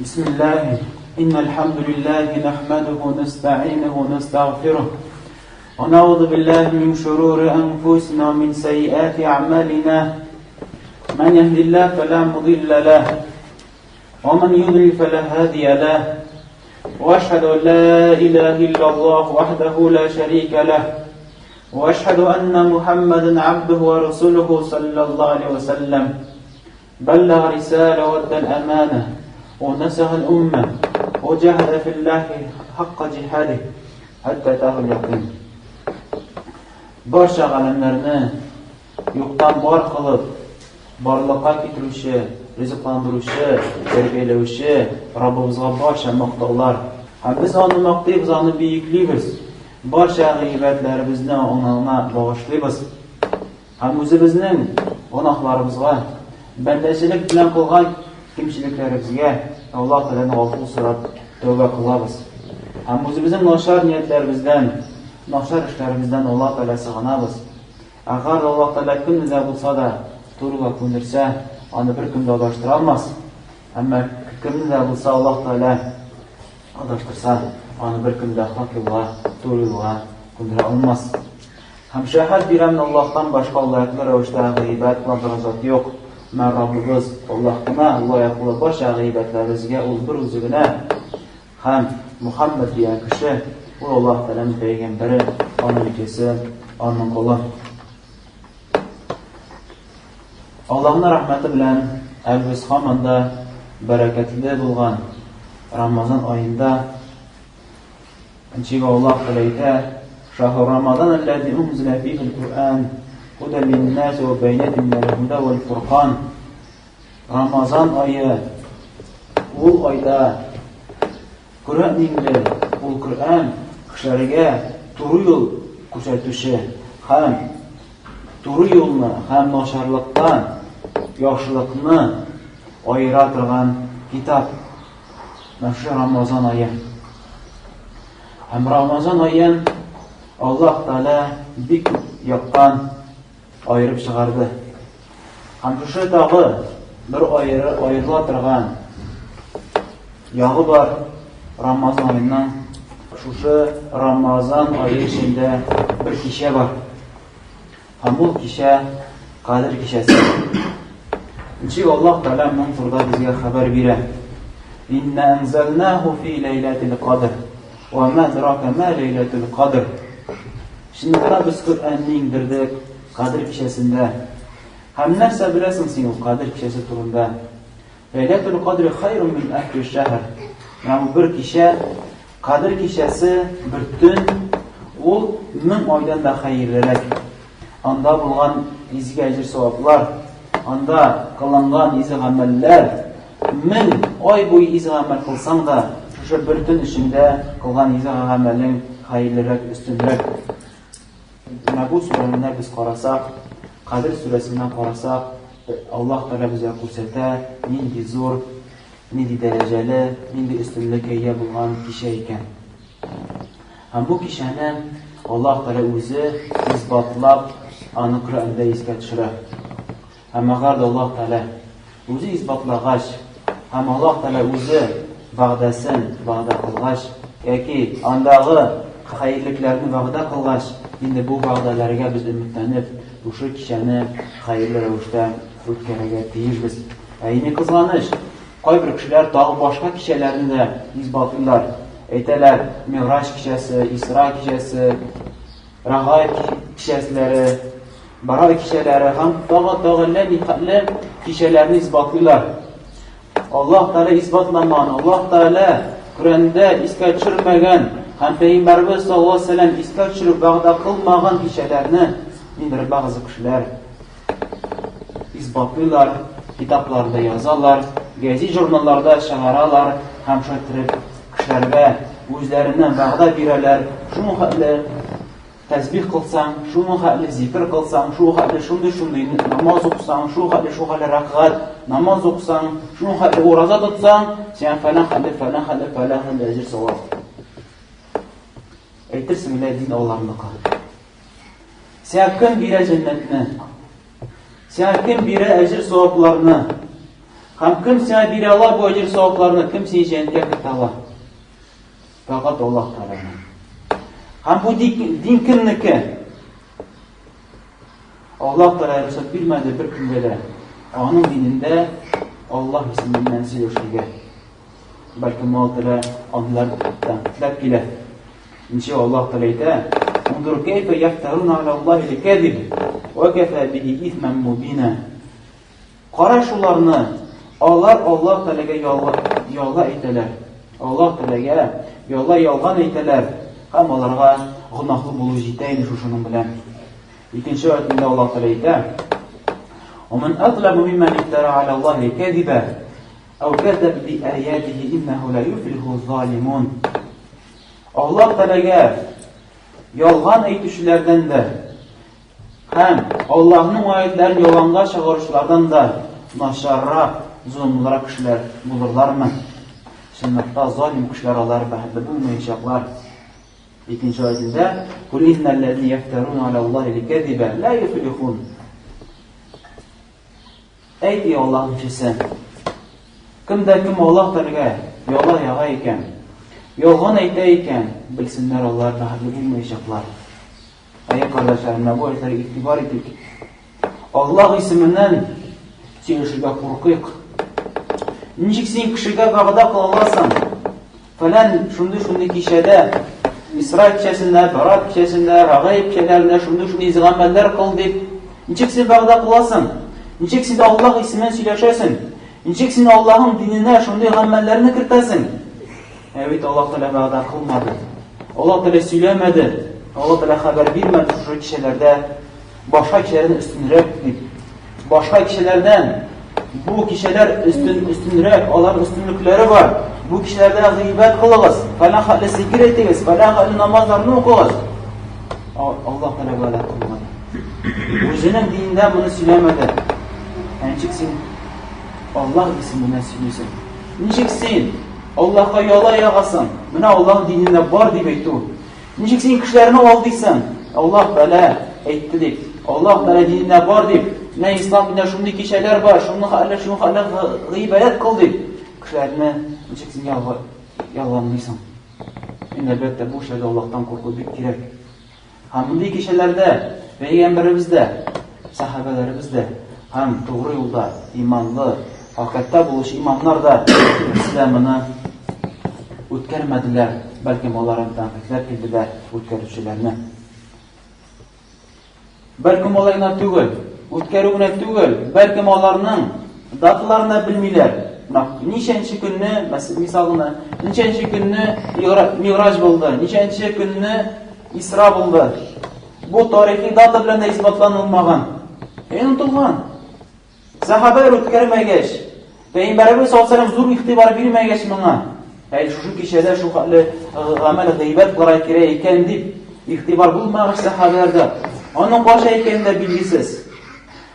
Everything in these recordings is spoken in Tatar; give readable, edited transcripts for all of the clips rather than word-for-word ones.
بسم الله إن الحمد لله نحمده ونستعينه ونستغفره ونعوذ بالله من شرور أنفسنا ومن سيئات أعمالنا من يهد الله فلا مضل له ومن يضلل فلا هادي له وأشهد أن لا إله إلا الله وحده لا شريك له وأشهد أن محمدا عبده ورسوله صلى الله عليه وسلم بلغ رسالة وأدى الأمانة ونسخ الأمة وجاهد في الله حق جهاده حتى أتاه اليقين Барча галәмнәрне юктан бар кылып, барлыкка китерүче, ризыкландыручы, тәрбияләүче Раббыбызга барча мактаулар. Һәм без аны мактыйбыз, аны бөеклибез. Барча гыйбадәтләребезне аңа багышлыйбыз. Һәм үзебезнең гөнаһларыбызга, бәндәчелек белән кылган кимчелекләребезгә Аллаһ Тәгаләдән гафу сорап тәүбә кылабыз. Һәм үзебезнең начар ниятләребездән, начар эшләребездән Аллаһ Тәгалә сыгынабыз. Әгәр Аллаһ Тәгалә кемне дә булса да турыга күндерсә, аны беркем дә адаштыра алмас. Әмма кемне дә булса Аллаһ Тәгалә адаштырса, аны беркем дә хак юлга, туры юлга күндерә алмас. Һәм шәһәд бирәм, Аллаһтан башка лаеклы рәвештә гыйбадәт кыла торган зат юк. Мә Раббыбыз Аллаһ кына лаеклы барча гыйбадәтләребезгә ул бер үзе генә. Һәм Мухаммад дигән кеше, ул Аллаһ Тәгаләнең пәйгамбәре, аның илчесе, аның колы. Аллаһның рәхмәте белән әле без һаман да бәрәкәтле булган Рамазан аенда Ничек Аллаһ Тәгалә әйтә, Шаһру Рамазан аллази унзила фихил Куръан һудан линнас ва байнатин минәл һуда вал фуркан. Рамазан ае ул айда Коръән иңде, ул Коръән кешеләргә туры юл күрсәтүче һәм туры юлны һәм начарлыктан яхшылыкны аера торган китап. Менә шушы Рамазан ае. Һәм Рамазан аен Аллаһ Тәгалә бик күп яктан аерып чыгарды. Һәм шушы тагы бер аеры аерыла торган ягы бар Рамазан аеның. Шушы Рамазан ае эчендә бер кичә бар. Һәм ул кичә Кадер кичәсе. Ничек Аллаһ Тәгалә моның турында безгә хәбәр бирә. Инна анзалнаху фи ләйләтил кадр. Ва ма адрака ма ләйләтул кадр. Чынлыкта без Коръәнне иңдердек Кадер кичәсендә. Һәм нәрсә беләсең син ул Кадер кичәсе турында? Ләйләтул кадри хайрун мин әлфи шәһр. Менә бу бер кичә, Кадер кичәсе, бер төн, ул мең айдан да хәерлерәк. Анда булган изге әҗер-саваплар, анда кылынган изге гамәлләр, мең ай буе изге гамәл кылсаң да, шушы бер төн эчендә кылган изге гамәлең хәерлерәк, өстенрәк. Менә бу сүрәне без карасак, Кадер сүрәсеннән карасак, Аллаһ Тәгалә безгә күрсәтә, нинди зур, нинди дәрәҗәле, нинди өстенлеккә ия булган кичә икән. Һәм бу кичәне Аллаһ Тәгалә үзе исбатлап, аны Коръәндә искә төшерә. Һәм әгәр дә Аллаһ Тәгалә үзе исбатлагач, һәм Аллаһ Тәгалә үзе вәгъдәсен вәгъдә кылгач, яки андагы хәерлекләрне вәгъдә кылгач, инде бу вәгъдәләргә без өметләнеп, шушы кичәне хәерле рәвештә үткәрергә тиешбез. Ә инде кызганыч, кайбер кешеләр тагы башка кичәләрне дә исбатлыйлар. Әйтәләр, Мигъраҗ кичәсе, Исра кичәсе, Рәгаиб кичәсләре, Бара кичәләре һәм тагы-тагы әллә нихәтле кичәләрне исбатлыйлар. Аллаһ Тәгалә исбатламаган, Аллаһ Тәгалә Коръәндә искә төшермәгән һәм Пәйгамбәрбез саллаллаһу алейһи вәсәлләм искә төшереп вәгъдә кылмаган кичәләрне ниндидер бәгъзе кешеләр исбатлыйлар, китапларда язалар, гәзит-журналларда чыгаралар һәм шулай иттереп кешеләргә үзләреннән вәгъдә бирәләр. Шуның хәтле тәсбих кылсаң, шуның хәтле зикр кылсаң, шул хәтле шундый-шундый намаз укысаң, шул хәтле шул хәтле рәкәгать намаз укысаң, шуның хәтле ураза тотсаң, сиңа фәлән хәтле, фәлән хәтле, фәлән хәтле әҗер савап. Әйтерсең лә дин аларныкы. Сиңа кем бирә җәннәтне? Сиңа кем бирә әҗер савапларны? Һәм кем сиңа бирә ала бу әҗер савапларны, кем сине җәннәткә кертә ала? Фәкать Аллаһ Тәгалә. Һәм бу дин кемнеке? Аллаһ Тәгалә рөхсәт бирмәде бер кемгә дә. Аның динендә Аллаһ исеменнән сөйләшергә. Бәлкем Аллаһ Тәгалә андыйлар тәнкыйтьләп килә. Ничек Аллаһ Тәгалә әйтә? Ундур кәйфә яфтаруна аля Аллаһи кәзиб ва кәфә бихи исман мубина. Кара шуларны, алар Аллаһ Тәгаләгә яла, яла әйтәләр. Аллаһ Тәгаләгә яла ялган әйтәләр һәм аларга гөнаһлы булу җитә инде шушының белән. Икенче аятында Аллаһ Тәгалә әйтә: "Ваман азламу мимман ифтара аля Аллаһи кәзиба ау кәззәбә би аятихи иннаху ла юфлиху залимун." Аллаһ Тәгаләгә ялган әйтүчеләрдән дә Һәм Аллаһның аятьләрен ялганга чыгаручылардан да начаррак, золымлырак кешеләр булырлармы? Чынлыкта залим кешеләр алар бәхетле булмаячаклар. Икенче аятендә Кул иннәлләзина яфтаруна аля Аллаһи кәзиба ла юфлихун. Әйт, ий Аллаһның илчесе, кем дә кем Аллаһ Тәгаләгә яла яга икән, ялган әйтә икән, белсеннәр алар бәхетле булмаячаклар. Әй, кардәшләрем, менә бу аятьләргә игътибар итик. Аллаһ исеменнән сөйләшергә куркыйк. Ничек син кешегә вәгъдә кыла аласың? Фәлән шундый-шундый кичәдә, Исра кичәсендә, Барат кичәсендә, Рагыйб кичәләрендә шундый-шундый изге гамәлләр кыл дип, ничек син вәгъдә кыласың? Ничек син Аллаһ исеменнән сөйләшәсең? Ничек син Аллаһның диненә шундый гамәлләрне кертәсең? Ә бит Аллаһ Тәгалә вәгъдә кылмады. Аллаһ Тәгалә сөйләмәде. Аллаһ Тәгалә хәбәр бирмәде шушы кичәләрдә башка кичәләрдән өстенрәк дип. Башка кичәләрдән бу кичәләр өстен өстенрәк, алар өстенлекләре бар. Бу кичәләрдә гыйбадәт кылыгыз, фәлән хәтле зикер әйтегез, фәлән хәтле намазларны укыгыз. Аллаһ Тәгалә вәгъдә кылмады. Үзенең динендә моны сөйләмәде. Ә ничек син Аллаһ исеменнән сөйлисең? Ничек син Аллаһка яла ягасың? Менә Аллаһ динендә бар дип әйтү. Ничек син кешеләрне алдыйсың? Аллаһ Тәгалә әйтте дип. Аллаһ Тәгалә динендә бар дип. Менә ислам динендә шундый кичәләр бар, шуны әллә шуны әллә гыйбадәт кыл дип. Кешеләрне ничек син ялганлыйсың? Инде әлбәттә бу эшләрдә Аллаһтан курку бик кирәк. Һәм мондый кичәләрдә пәйгамбәребез дә, сәхабәләребез дә һәм тугры юлда иманлы, хакыйкатьтә булучы имамнар да берсе дә моны үткәрмәделәр, бәлкем алар тәнкыйтьләп килделәр үткәрүчеләрне. Бәлкем алай гына түгел, үткәрү генә түгел, бәлкем аларның даталарын да белмиләр. Ничәнче көнне, мисал гына, ничәнче көнне Миграҗ булды, ничәнче көнне Исра булды. Бу тарихи дата белән дә исбатланылмаган. Әй онытылган. Сәхабәләр үткәрмәгәч, Пәйгамбәребез саллаллаһу алейһи зур игътибар бирмәгәч моңа, әй шушы кичәдә шул хәтле гамәл гыйбадәт кылырга кирәк икән дип, игътибар булмагач сәхабәләрдә, аның кайчан икәне дә билгесез.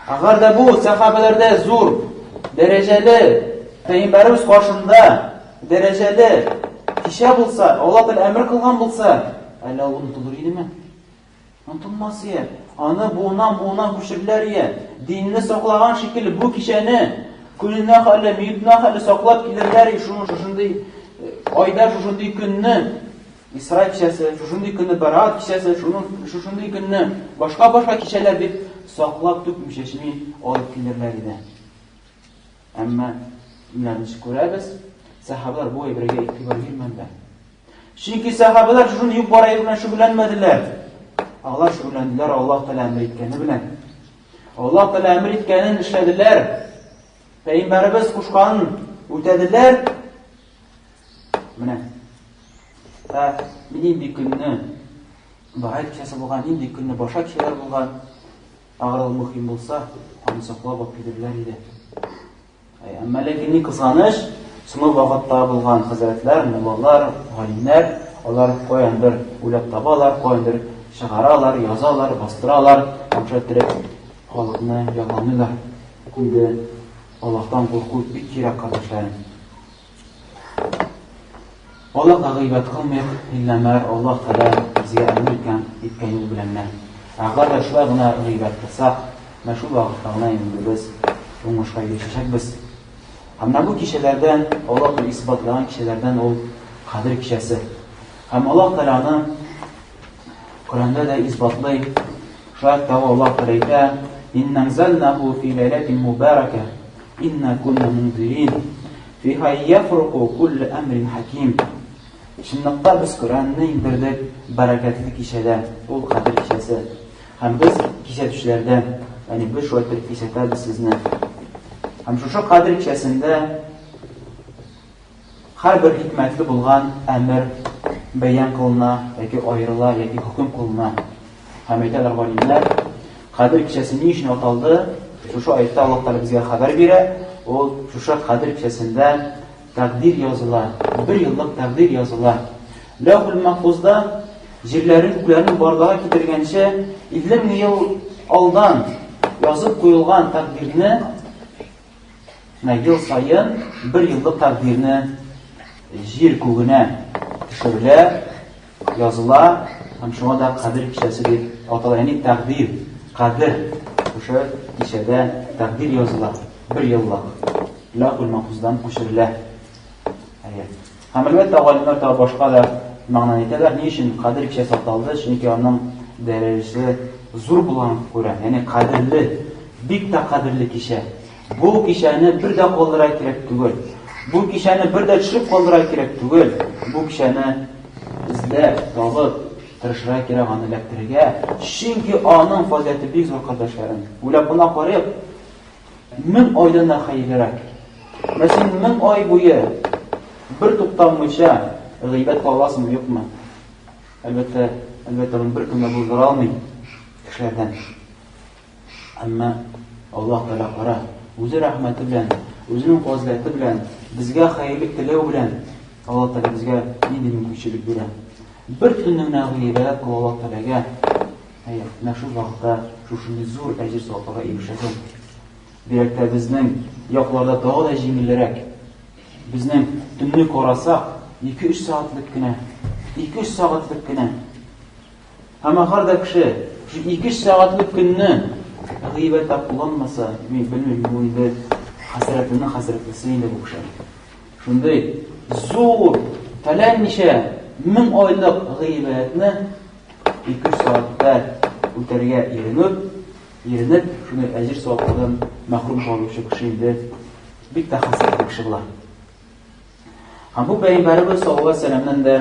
Әгәр дә бу сәхабәләрдә зур дәрәҗәле Пәйгамбәребез каршында дәрәҗәле кичә булса, Алла Тәгалә әмер кылган булса, әллә ул онытылыр идеме? Онытылмас ия. Аны буыннан буыннан күчерделәр ия. Динне саклаган шикелле бу кичәне көненә хәле, минутына хәле саклап килерләр и шуны шушындый э, айда шушындый көнне Исра кичәсе, шушындый көнне Барат кичәсе, шуның шушындый көнне башка-башка кичәләр дип саклап түкми чәчми алып килерләр иде. Әмма менә ничек күрәбез, сәхабалар бу әйбергә игътибар бирмәделәр. Чөнки сәхабалар шушындый юк бар әйбер белән шөгыльләнмәделәр. Алар шөгыльләнделәр Аллаһ Тәгалә әмер иткәне белән. Аллаһ Тәгалә әмер иткәнен эшләделәр. Пәйгамбәребез кушканын үтәделәр. Менә. Ә нинди көнне Баһай кичәсе булган, нинди көнне башка кичәләр булган, әгәр ул мөһим булса, аны саклап алып килерләр иде. Әмма ләкин ни кызганыч, соңгы вакытта булган хәзрәтләр, муллалар, галимнәр, алар каяндыр уйлап табалар, каяндыр чыгаралар, язалар, бастыралар, һәм шулай иттереп халыкны ялганлыйлар. Инде Аллаһтан курку бик кирәк, кардәшләрем. Аллаһка гыйбадәт кылмыйк, иллә мәгәр Аллаһ Тәгалә безгә әмер иткән, иткән юл белән генә. Әгәр дә шулай гына гыйбадәт кылсак, менә шул вакытта гына инде без уңышка ирешәчәкбез. Һәм менә бу кичәләрдән, Аллаһ Тәгалә исбатлаган кичәләрдән ул Кадер кичәсе. Һәм Аллаһ Тәгалә аны Коръәндә дә исбатлый. Шулай ук Аллаһ Тәгалә әйтә: "Инна анзалнаху фи ләйләтин мубарака, инна кунна мунзирин, фиха яфруку куллу әмрин хаким." Чынлыкта без Коръәнне иңдердек бәрәкәтле кичәдә, ул Кадер кичәсе. Һәм без кисәтүчеләрдән, ягъни без шулай итеп кисәтәбез сезне. Һәм шушы Кадер кичәсендә һәрбер хикмәтле булган әмер бәян кылына яки аерыла яки хөкем кылына. Һәм әйтәләр галимнәр, Кадер кичәсе ни өчен аталды? Шушы аятта Аллаһ Тәгалә безгә хәбәр бирә, ул шушы Кадер кичәсендә Тәкъдир языла, бер еллык тәкъдир языла. Ләүхул Мәхфузда җирләрнең, күкләрнең барлыгы китергәнче 50 мең ел алдан язып куелган тәкъдирне менә ел саен бер еллык тәкъдирне җир күгенә төшерелә, языла һәм шуңа да Кадер кичәсе дип атала. Ягъни тәкъдир, кадер шушы кичәдә тәкъдир языла бер еллык. Ләүхул Мәхфуздан күчерелә. Әйе. Һәм әлбәттә галимнәр тагы башка да мәгънәне әйтәләр. Ни өчен Кадер кичәсе аталды? Чөнки аның дәрәҗәсе зур булган күрә. Ягъни кадерле, бик тә кадерле кичә. Бу кичәне бер дә калдыра кирәк түгел. Бу кичәне бер дә төшереп калдыра кирәк түгел. Бу кичәне эзләп, табып, тырышырга кирәк аны эләктерергә. Чөнки аның фазыйләте бик зур, кардәшләрем. Уйлап кына карыйк, 1000 айдан да хәерлерәк. Менә син 1000 ай буе бер тукталмыйча гыйбадәт кыла аласыңмы, юкмы? Әлбәттә, әлбәттә, моны беркем дә булдыра алмый кешеләрдән. Әмма Аллаһ Тәгалә кара, үзе рәхмәте белән, үзенең фазыйләте белән, безгә хәерлек теләү белән Аллаһ Тәгалә безгә нинди мөмкинчелек бирә. Бер төнне генә гыйбадәт кыл Аллаһ Тәгаләгә. Әйе, менә шул вакытта шушындый зур әҗер савапларга ирешәсең. Бигрәк тә безнең якларда тагы да җиңелрәк. Безнең төнне карасак, 2-3 сәгатьлек кенә, 2-3 сәгатьлек кенә. Һәм әгәр дә кеше шул 2-3 сәгатьлек көнне гыйбадәттә кулланмаса, мин белмим, бу инде хәсрәтленең хәсрәтлесе инде бу кеше. Шундый зур, фәлән ничә мең айлык гыйбадәтне 2-3 сәгатьтә үтәргә иренеп, иренеп, шундый әҗер саваплардан мәхрүм калучы кеше инде бик тә хәсрәтле кеше була. Һәм бу пәйгамбәребез саллаллаһу алейһи вәсәлләмнән дә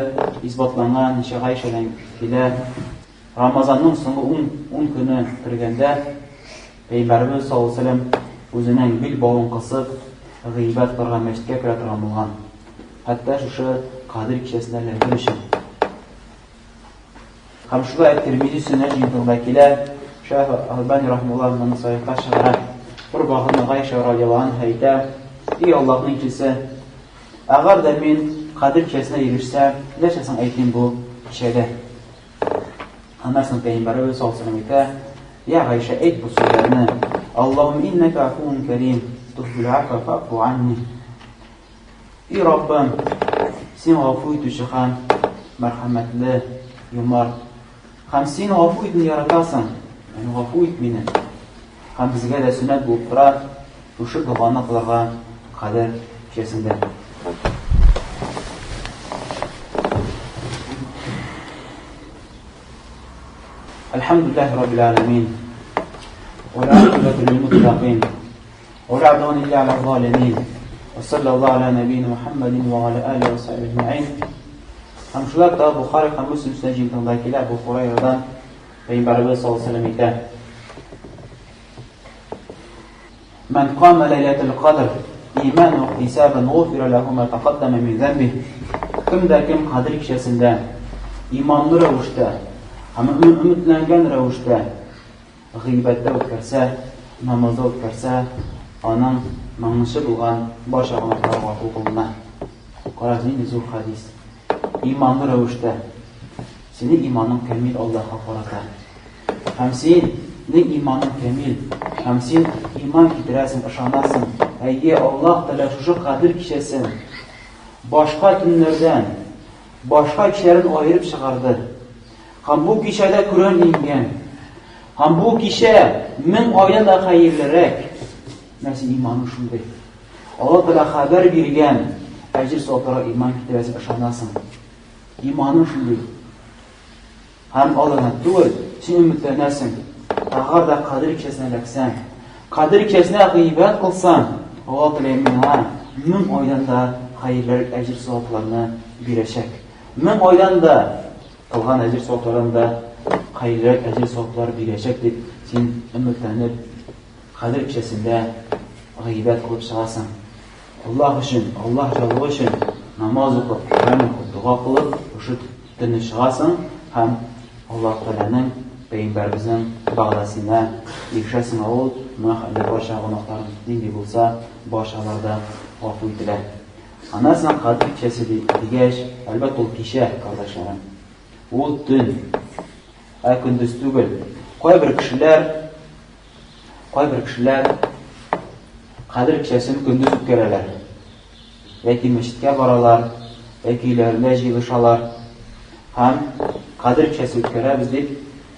исбатланган, ничә Гайшәдән килә. Рамазанның соңгы 10 10 көне кергәндә пәйгамбәребез саллаллаһу алейһи вәсәлләм үзенең бил бавын кысып, гыйбадәт кылырга мәчеткә керә торган булган. Хәтта шушы Кадер кичәсенә эләгер өчен. Һәм шулай Тирмизи сөннәт җыентыгында килә, Шәйх Албани рахимуллаһ моны сахихка чыгара. Бер вакытны Гайшә радиаллаһу анһа әйтә: "И Аллаһның илчесе, әгәр дә мин Кадер кичәсенә ирешсәм, нәрсә соң әйтим бу кичәдә?" Аннан соң Пәйгамбәребез саллаллаһу алейһи әйтә: "Я Гайшә, әйт бу сүзләрне: Аллаһумма иннәкә афуун кәрим, тухиббул афва фа'фу анни." И Раббым, Син гафу итүче һәм мәрхәмәтле, юмарт. Һәм Син гафу итүне яратасың. Яни гафу ит мине. Һәм безгә дә сөннәт булып тора шушы доганы кылырга Кадер кичәсендә. Әлхәмдүлилләһи раббил аләмин. Вәл ақибату лил муттакин. ولا عدوان إلا على الظالمين وصلى الله على نبينا محمد وعلى آله وصحبه أجمعين. Һәм шулай да Бухари һәм Муслим сөннәт җыентыгында килә, Әбу Хурайрадан Пәйгамбәребез саллаллаһу алейһи вәсәлләм әйтә: Ман кама ләйләтул кадр иман ва ихтисабан гуфира лаху ма тақаддама мин замби. Кем дә кем Кадр кичәсендә иманлы рәвештә һәм өметләнгән рәвештә гыйбадәттә үткәрсә, намазда үткәрсә, аның моңынчы булган барча гөнаһлары гафу кылына. Карагыз, нинди зур хадис. Иманлы рәвештә. Синең иманың камил Аллаһка карата. Һәм синең иманың камил. Һәм син иман китерәсең, ышанасың. Әйе, Аллаһ Тәгалә шушы Кадер кичәсен башка төннәрдән, башка кичәләрдән аерып чыгарды. Һәм бу кичәдә Коръән иңгән. Һәм бу кичә 1000 айдан да хәерлерәк. Менә син иманың шундый. Аллаһ Тәгалә хәбәр биргән әҗер савапларга иман китерәсең, ышанасың. Иманың шундый. Һәм алай гына түгел, син өметләнәсең. Әгәр дә Кадер кичәсенә эләксәң, Кадер кичәсенә гыйбадәт кылсаң, Аллаһ Тәгалә миңа 1000 айдан да хәерлерәк әҗер савапларны бирәчәк. 1000 айдан да кылган әҗер саваплардан да хәерлерәк әҗер саваплар бирәчәк дип син өметләнеп Кадер кичәсендә гыйбадәт кылып чыгасың. Аллаһ өчен, Аллаһ ризалыгы өчен намаз укып, Коръән укып, дога кылып, шушы төнне чыгасың һәм Аллаһ Тәгаләнең, Пәйгамбәребезнең вәгъдәсенә ирешәсең, ул гөнаһ әллә барча гөнаһларың нинди булса, барчалар да гафу ителә. Аннан соң Кадер кичәсе дигәч, әлбәттә, ул кичә, кардәшләрем. Ул төн, ә көндез түгел. Кайбер кешеләр Кайбер кешеләр Кадер кичәсен көндез үткәрәләр. Яки мәчеткә баралар, яки өйләрендә җыелышалар. Һәм Кадер кичәсе үткәрәбез дип,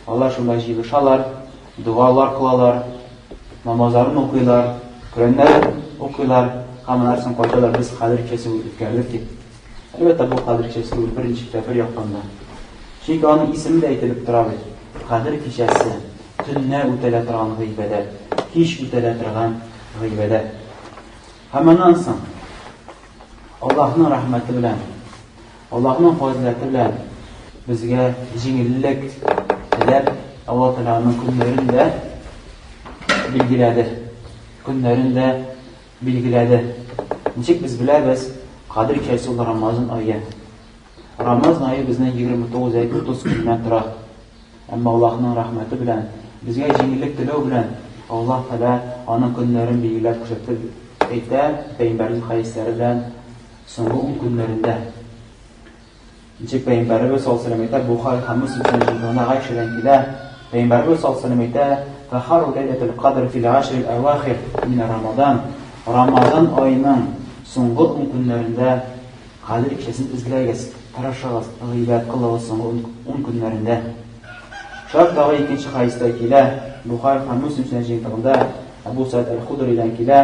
алар шунда җыелышалар, догалар кылалар, намазларын укыйлар, Коръәннәрен укыйлар һәм аннан соң кайталар, без Кадер кичәсе үткәрдек дип. Әлбәттә, бу Кадер кичәсе түгел, берничек тә, бер яктан да. Чөнки аның исеме дә әйтелеп тора бит. Кадер кичәсе, төнлә үтәлә торган гыйбадәт, кич үтәлә торган гыйбадәт. Һәм аннан соң Аллаһның рәхмәте белән, Аллаһның фазиләте белән безгә җиңеллек теләп, Аллаһ Тәгалә аның көннәрен дә билгеләде. Көннәрен дә билгеләде. Ничек без беләбез, Кадер кичәсе ул Рамазан ае. Рамазан ае безнең 29 яки 30 көннән тора. Әмма Аллаһның рәхмәте белән, безгә җиңеллек теләү белән Аллаһ Тәгалә аның көннәрен билгеләп күрсәтеп әйтә, пәйгамбәребез хәдисләре белән соңгы ун көннәрендә. Ничек Пәйгамбәребез саллаллаһу алейһи ва әйтә, Бухари һәм Муслим җыентыгында Гайшәдән килә. Пәйгамбәребез саллаллаһу алейһи ва әйтә, Тахару ләйләтул кадр фил ашрил авахир мин Рамадан. Рамазан аеның соңгы ун көннәрендә Кадер кичәсен эзләгез, тырышыгыз, гыйбадәт кылыгыз соңгы ун көннәрендә. Шулай тагы икенче хәдистә килә, Бухари һәм Муслим җыентыгында Әбу Сәид әл-Худридән килә.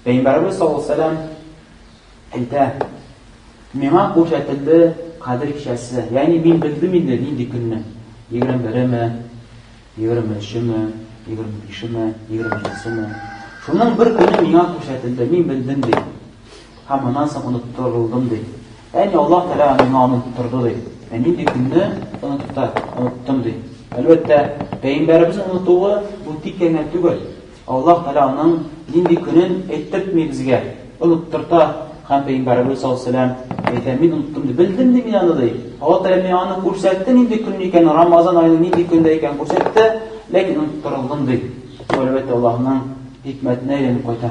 Пәйгамбәребез саллаллаһу алейһи ва сәлләм Әйтә, Миңа күрсәтелде Кадер кичәсе, ягъни мин белдем инде нинди көнне, 21-еме, 23-еме, 25-еме, 27-семе. Шуның бер көне миңа күрсәтелде, мин белдем, ди. Һәм аннан соң оныттырылдым, ди. Ягъни Аллаһ Тәгалә миңа оныттырды, ди. Ә нинди көнне онытты, оныттым, ди. Әлбәттә, пәйгамбәребезнең онытуы бу тик генә түгел. Аллаһ Тәгалә аның нинди көнен әйттертми безгә, оныттырта. Һәм Пәйгамбәребез саллаллаһу алейһи ва сәлләм әйтә, мин оныттым ди, белдем ди мин аны ди. Аллаһ Тәгалә миңа аны күрсәтте, нинди көн икәнен, Рамазан аеның нинди көндә икәнен күрсәтте, ләкин оныттырылдым ди. Бу әлбәттә Аллаһның хикмәтенә әйләнеп кайта.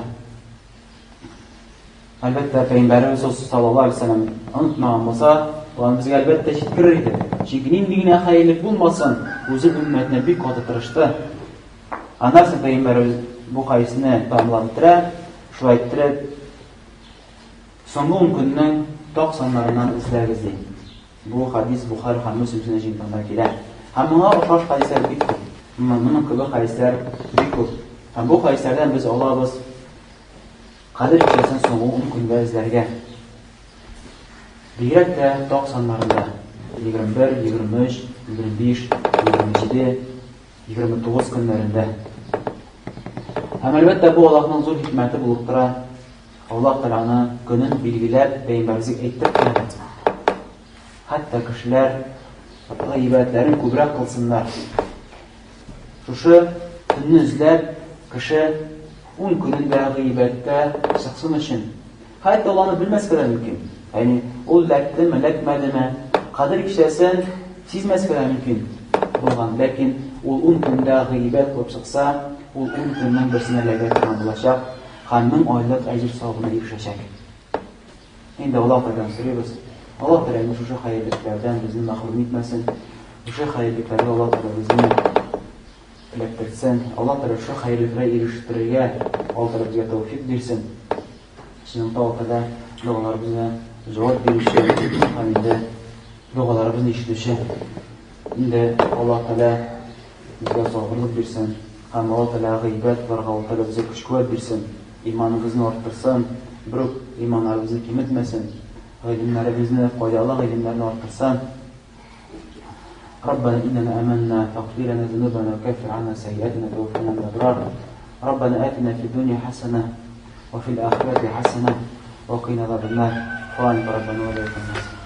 Әлбәттә, Пәйгамбәребез саллаллаһу алейһи ва сәлләм онытмаган булса, ул аны безгә әлбәттә җиткерер иде. Чөнки нинди генә хәерлек булмасын, үзе өммәтенә бик каты тырышты. Аннан соң Пәйгамбәребез бу хәдисне тәмамлап бетерә, шулай иттереп, соңгы ун көннең так саннарыннан эзләгез, ди. Бу хәдис Бухари һәм Мөслим сөннәт җыентыгында килә. Һәм моңа охшаш хәдисләр бик күп. Моның кебек хәдисләр бик күп. Һәм бу хәдисләрдән без алабыз Кадер кичәсен соңгы ун көндә эзләргә. Бигрәк тә так саннарында 21, 23, 25, 27, 29 көннәрендә. Һәм әлбәттә бу Аллаһның зур хикмәте булып тора. Аллаһ Тәгалә аны көнен билгеләп пәйгамбәребезгә әйтеп куйды. Хәтта кешеләр гыйбадәтләрен күбрәк кылсыннар. Шушы көнне эзләп кеше ун көнендә гыйбадәттә чыксын өчен. Хәтта ул аны белмәскә дә мөмкин. Ягъни ул эләктеме, эләкмәдеме, Кадер кичәсен сизмәскә дә мөмкин булган. Ләкин ул ун көндә гыйбадәт кылып чыкса, ул ун көннең берсенә эләгә торган булачак һәм 1000 айлык әҗер савабына ирешәчәк. Инде Аллаһ Тәгаләдән сорыйбыз. Аллаһ Тәгалә шушы хәерлекләрдән безне мәхрүм итмәсен. Шушы хәерлекләргә Аллаһ Тәгалә безне эләктерсен. Аллаһ Тәгалә шушы хәерлекләргә ирештерергә Аллаһ Тәгалә безгә тәүфик бирсен. Чынлыкта Аллаһ Тәгалә догаларыбызга җавап бирүче һәм инде догаларыбызны ишетүче. Инде Аллаһ Тәгалә безгә сабырлык бирсен һәм Аллаһ Тәгалә гыйбадәт кылырга Аллаһ Тәгалә безгә көч-куәт бирсен. Иманыбызны арттырсын, берүк иманнарыбызны киметмәсен, гыйлемнәребезне, файдалы гыйлемнәрне арттырсын. ربنا إننا آمنا فاغفر لنا ذنوبنا وكفر عنا سيئاتنا وتوفنا من الأبرار ربنا آتنا في الدنيا حسنة وفي الآخرة حسنة وقنا عذاب النار قال ربنا ولا الناس.